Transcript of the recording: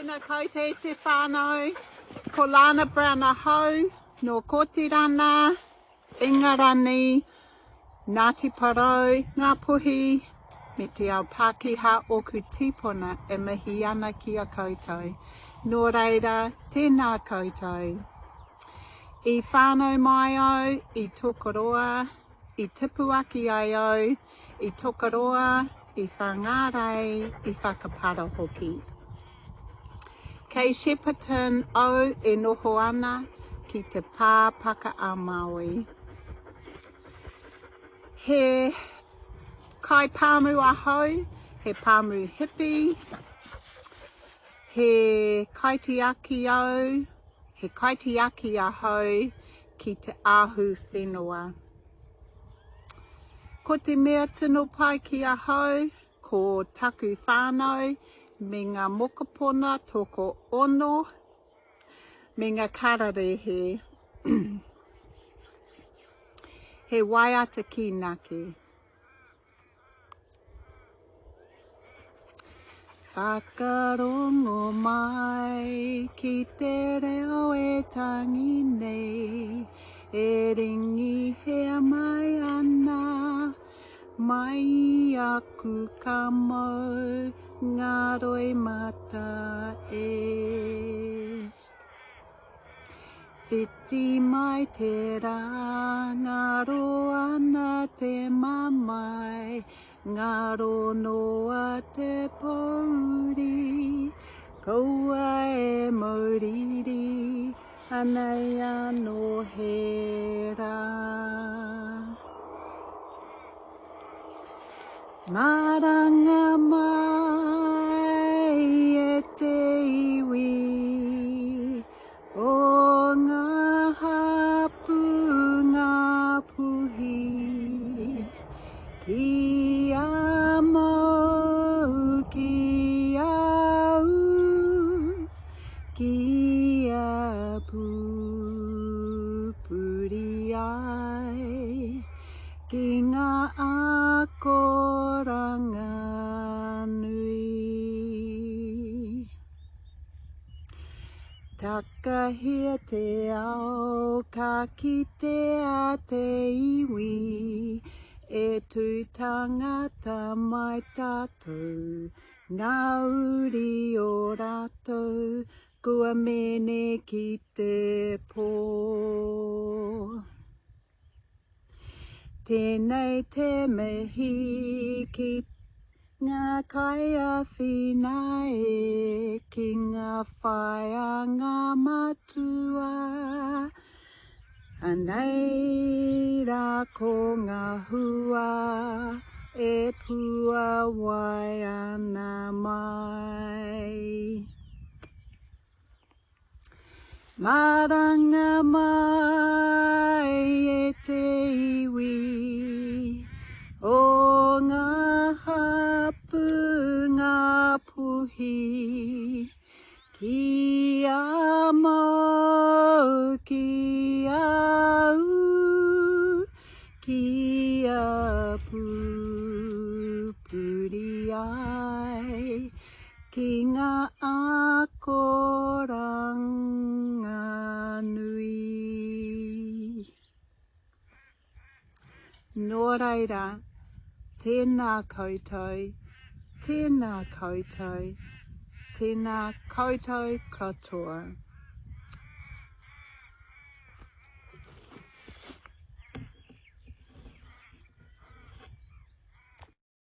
Tēnā koutou e te whānau. Ko Lana Brown ahau, nō Kotirana, Ingarani, Ngāti Porou, Ngāpuhi, me te ao Pākehā ōku tīpuna e mihi ana ki a koutou. Nō reira, tēnā koutou. I whānau mai au i Tokoroa, i tipu ake ai au i Tokoroa, i Whangārei, i Whakapara hoki. Kei Shepparton au e noho ana ki te pā paka a Māui. He kaipāmu ahau, he pāmu hipi, he kaitiaki au, he kaitiaki ahau ki te ahu whenua. Ko te mea tino pai ki ahau, ko taku whānau me ngā mokopuna tokoono me ngā kararehe. He waiata kīnaki. Whakarongo mai ki te reo e tangi nei, E ringi hea mai ana, Mai i aku kamau ngā roimata e. Whiti mai te rā, ngaro ana te mamae, ngaro noa te pōuri, kaua e mauriri, anei anō he rā. Maranga mai e te iwi o ngā hapū Ngāpuhi Kia mau ki a au, kia pupuri ai. Ki ngā akoranga nui. Takahia te ao ka kitea te iwi E tū tangata mai tātou Ngā uri o rātou kua mene ki te pō. Tēnei te mihi ki ngā kaiāwhina e, ki ngā whaea, ngā matua. Anei rā ko ngā hua e puawai ana mai. Maranga mai e te iwi o ngā hapū Ngāpuhi Kia mau ki a au, kia pupuri ai Ki ngā akoranga nui. Nō reira, tēnā koutou, tēnā koutou, tēnā koutou katoa.